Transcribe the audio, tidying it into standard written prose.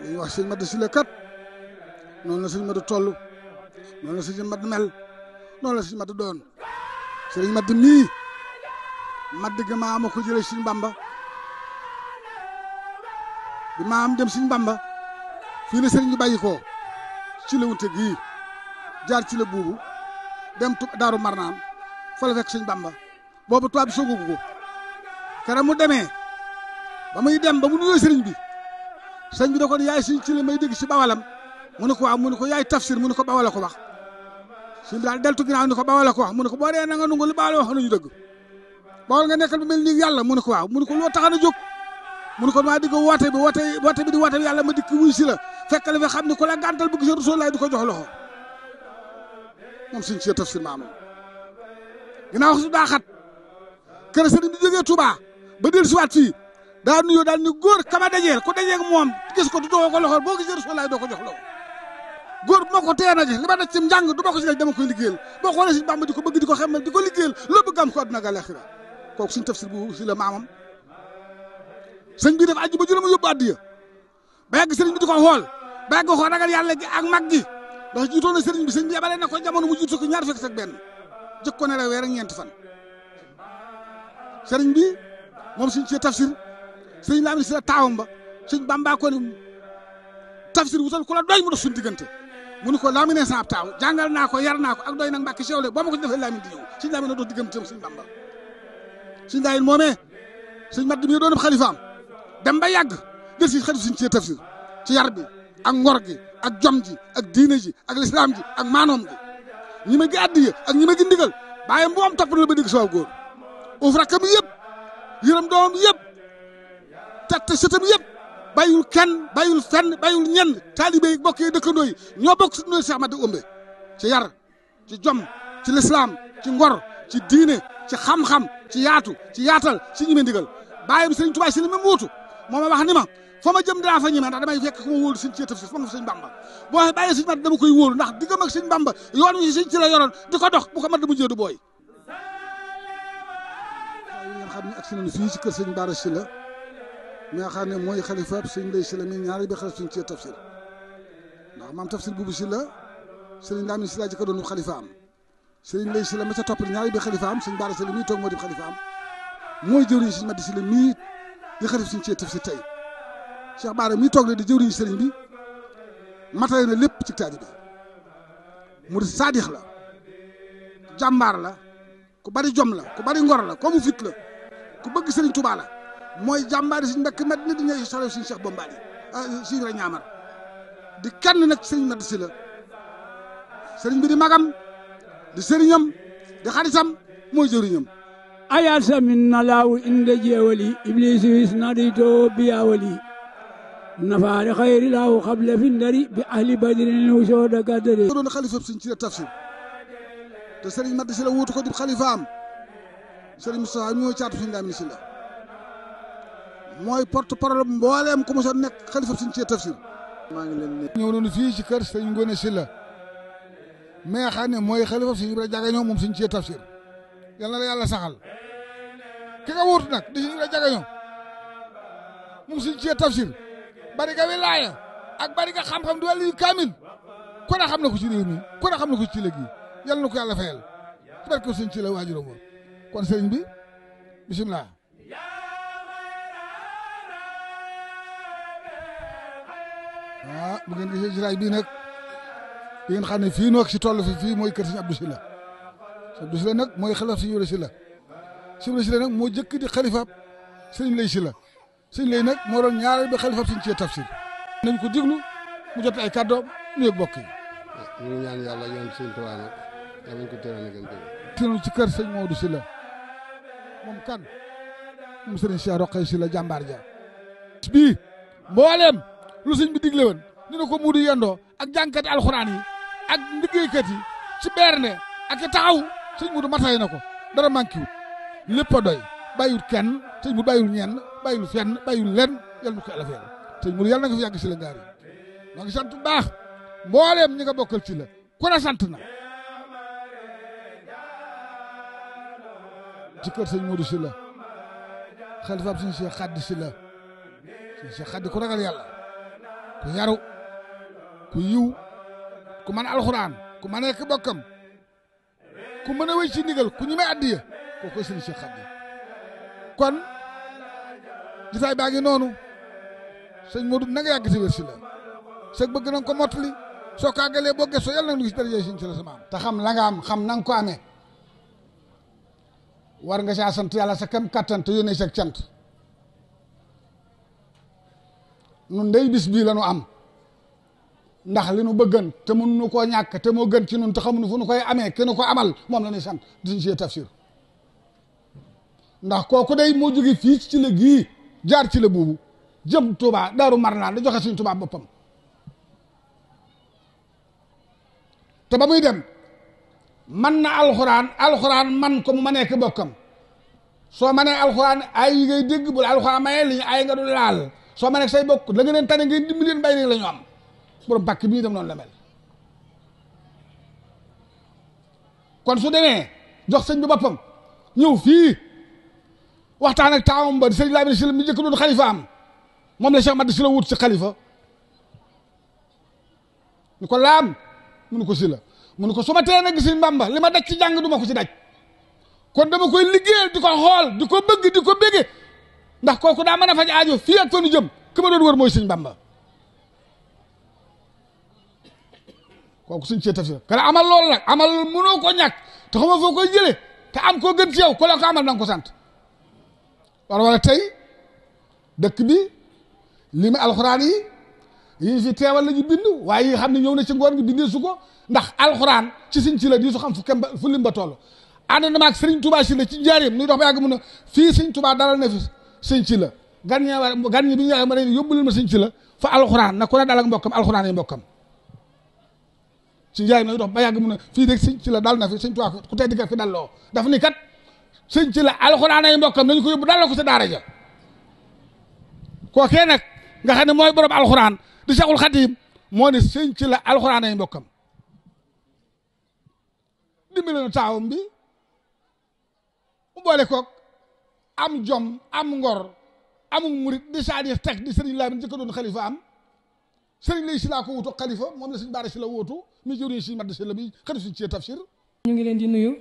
dañuy wax sëñ Madi Sylla kat noonu la sëñ Madi toll noonu la sëñ Madi mel noonu la sëñ Madi doon sëriñ Madi mii Madi ga maama ko jëlee sëñ Bamba bi maam dem sëñ Bamba fii la sëriñ bi bàyyi ko ci la wunte gii jaar ci la buubu dem Daaru Marnaan fa la fekk sëñ Bamba boobu tubaab bi soogu ko keroog mu demee ba muy dem ba mu nuyoo sëriñ bi sëñ bi da ko yaay sëñ ci la may dégg ci bawalam mu ne ko waaw mu ne ko yaay tafsir mu ne ko bawala ko wax sëñ bi daal deltu ginnaaw ne ko bawala ko wax mu ne ko boo dee na nga nungu li bawala wax nañu dëgg bawal nga nekkal bu mel ni yàlla mu ne ko waaw mu ne ko loo taxana jóg mu ne ko maa digg woote bi di woote bi yàlla ma dikk wuy si la fekk la fi xam ne ku la gàntal bëgg sa Rasul laay di ko jox loxo moom sëñ ci tafsir maamam ginnaaw su daa xat kër sëriñ bi jógee Touba ba dellu si waat fii daa nuyoo daal ni góor kama dajeel ku dajeeg moom gis ko du doo ko loxo boo gisee Rasul laay doo ko jox loxo góor bu ma ko tee na ji li ma daj ci njàng du ma ko si dama koy liggéeyal boo xoolee si Bamba di ko bëgg di ko xemal di ko liggéeyal loo bëgg am ko àdduna ak àllaaxira kooku sëñ tafsir bu si la maamam sëñ bi def ajju ba juróom yóbbu addiya ba yàgg sëriñ bi di ko xool ba yàgg ko ragal yàlla gi ak mag gi ndax jiitoon na sëriñ bi sëñ bi yabale na ko jamono mu jiitu ko ñaar fekk ak benn jëkk ko ne la weer ak ñeenti fan sëriñ bi moom sëñ ci tafsir sëriñ Lamin si la taawam ba sëñ Bamba ko ni tafsir wutal ku la doy mu dox suñu diggante mu ni ko Lamin sa ab taaw jàngal naa ko yar naa ko ak doy nag Mbàkke Cheikh boo ma ko ci defee Lamin di ñëw sëñ Lamin na dox digganteem sëñ Bamba sëñ Lamin moomee sëñ Madi mi doon xalifaam dem ba yàgg del si xalifa sëñ ci tafsir ci yar bi ak ngor gi ak jom ji ak diine ji ak lislaam ji ak maanoom gi ñi ma gi addiya ak ñi ma gi ndigal bàyyi mboom topp na ba dégg soow góor uuf rakkam yëpp yërëm doomam yëpp tette sëtam yëpp bàyyul kenn bàyyul fenn bàyyul ñenn taalibe yi bokk yi dëkkandoo yi ñoo bokk si nuyu Cheikh Madi ëmbe ci yar ci jom ci lislaam ci ngor ci diine ci xam-xam ci yaatu ci yaatal ci ñi ma ndigal bàyyam sëriñ Tuubaa si li ma muutu moo ma wax ni ma fa ma jëm daa fa ñeme ndax damay fekk ku ma wóolu sëñ ci tafsir fa nga fa sëñ Bamba boo waxee bàyyee sëñ Madi dama koy wóolu ndax diggam ak sëñ Bamba yoon wi sëñ ci la yoroon di ko dox bu ko mat mu jëdu booy ngeen xam ne ak si nañu fii ci kër sëñ Bara Sylla mi nga xam ne mooy xalifa sëñ Ndey Sylla mi ñaari bi xalifa sëñ ci tafsir ndax maam tafsir buubu Sylla sëriñ Lamin Sylla ji ko doon xalifa am sëriñ Ndey Sylla ma ca topp ñaari bi xalifa am sëñ Bara Sylla mii toog moo di xalifa am mooy jëwriñ sëñ Madi Sylla mii di xalifa sëñ ci tafsir tey Cheikh Bara mii toog na di jëwriñ sëriñ bi matale na lépp ci taalibe bi mu di saadix la jàmbaar la ku bari jom la ku bari ngor la ku mu fit la ku bëgg sëriñ Touba la mooy jàmbaari sëñ Mbàkke Madina di ñëw solo sëñ Cheikh Bombali sëñ Ibra Ñaamar di kenn nag sëriñ Madi Sylla sëriñ bi di magam di sëriñam di xaritam mooy jëwriñam ayat samin nalaw inde jeewali iblis wis nadito biyawali nafaari xayri laaw xable fi ndari bi ahli badrin wusoda gadari doon xalifa sëñ ci tafsir te sëriñ Madi Sylla wuutu ko di xalifaam sëriñ Moustapha ñoo caatu sëñ Lamin Sylla mooy porte parole mbooleem ku mos a nekk xalifa sëñ ci tafsir maa ngi leen ñëw noonu fii ci kër sëñ Ngone Sylla mais xam ne mooy xalifa sëñ Ibra Jagañoo moom sëñ ci tafsir yal na la yàlla saxal ki nga wuutu nag di sëñ Ibra Jagañoo moom sëñ ci tafsir bari nga wilaaya ak bari nga xam-xam du wàllu yu kaamil ku ne xam na ko ci réew mi ku ne xam na ko ci léegi yal na ko yàlla fayal ci barke sëñ ci la waajuram woon kon sëriñ bi bisimilah. bu ngeen gisee jiraay bii nag di ngeen xam ne fii noo ci toll fii mooy kër sëñ Abdou Sylla sëñ Abdou Sylla nag mooy xalifa sëñ Ibra Sylla sëñ Ibra Sylla nag moo jëkk di xalifa sëñ Lay Sylla sëñ Lay nag moo doon ñaareel ba xalifa sëñ ci tafsir nañ ko diglu mu jot ay kàddoom nuyu bokk yi. ñu ngi ñaan yàlla yoon sëñ Tuubaa nag danañ ko teel a gën ci kër sëñ Maodo Sylla moom kan moom sëriñ Cheikh Roqay Sylla jàmbaar ja bii mbooleem lu sëñ bi digle woon ni na ko muudu yendoo ak jànkati alxuraan yi ak liggéeykat yi ci berne ak i taxaw sëñ muudu matay na ko dara manqué wut lépp a doy bàyyiwul kenn sëñ muudu bàyyiwul ñenn bàyyiwul fenn bàyyiwul lenn yàlla na ko yàlla fayal sëñ muudu yàlla na nga fi yàgg si la ngaar yi maa ngi sant bu baax mbooleem ñi nga bokkal ci la ku ne sant na ci kër sëñ Modou Sylla xalifaam sëñ Cheikh Khady Sylla sëñ Cheikh Khady ku ragal yàlla ku yaru ku yiw ku mën alxuraan ku mën nekk bokkam ku mën a wéy ci ndigal ku ñu may addiya koo koy sëriñ Cheikh Khadim kon gisaay baa ngi noonu sëñ Modou na nga yàgg si wér si la sëg bëgg na nga ko mottali soo ko àggalee boo gëstoo yàlla na nga gis dara yooyu si la sama am te xam la nga am xam na nga ko amee war nga saa sant yàlla sa kam kattan te yónnee sa cant nun ndey bis bii la nu am ndax li nu bëggan te mun nu koo ñàkk te moo gën ci nun te xamuñu fu nu koy amee ki nu ko amal moom la ñuy sant di si tafsir ndax kooku day moo jóge fii ci la gii jaar ci la buubu jëm Touba Daaru Marnaan da joxe suñ Touba boppam te ba muy dem man na alxuraan man ko mu ma nekk bokkam soo ma nee alxuraan ay yi ngay dégg bu la alxuraan mayee li ñu ay nga du laal soo ma nekk say bokk la nga leen tane ngeen dimbali leen bay la ñu am borom pàkk bi ñu dem noonu la mel kon su demee jox sëñ bi boppam ñëw fii waxtaan ak taawam ba sëñ Lamin Si la mi njëkk doon xalifa am moom la Cheikh Madi Si la wut si xalifa ñu ko laam munu ko si la munu ko su ma tee nag si Mbàmba li ma daj ci jàng du ma ko ci daj kon dama koy liggéeyal di ko xool di ko bëgg di ko bëgge ndax kooku daa mën a faj aajo fii ak fa nu jëm ki ma doon wër mooy sëñ Bamba kooku suñ cee tafsir kana amal loolu nag amal mënoo ko ñàkk te xama foo koy jële te am koo gën ci yow ko la ko amal na nga ko sant wala tey dëkk bi li mu alxuraan yi fi teewal la ñu bind waaye yi xam ne ñëw na ci ngoon gi bindee su ko ndax alxuraan ci sëñ ci la di su xam fu lim ba toll ànd na maag sëriñ Touba si la ci njaareem nuy dox ba yàgg mun a fii sëñ Touba dalal na fi sëñ ci la gan ñi bi ñu ma ne yóbbu leen ma sëñ ci la fa alxuraan na ku ne dal ak mbokkam alxuraan ay mbokkam ci njaareem nuy dox ba yàgg mun a fii rek sëñ ci la dal na fi sëñ Touba ku tey digga fi dalloo daf ni kat sëñ ci la alxuraan ay mbokkam nañu ko yóbbu dal la ko sa daara ja kookee nag nga xam ne mooy borom alxuraan di Seexul Xadiim moo ne sëñ ci la alxuraan ay mbokkam dimbali na taawam bi mu boole koog am jom am ngor amul murit di saadix teg di sëriñ Lamin njëkk doon xalifa am sëriñ lay si laa ko wutu xalifa moom la sëñ Baara si la wóotu mi jëriñ si Madi si la mi xalifa si tafsir ñu ngi leen di nuyu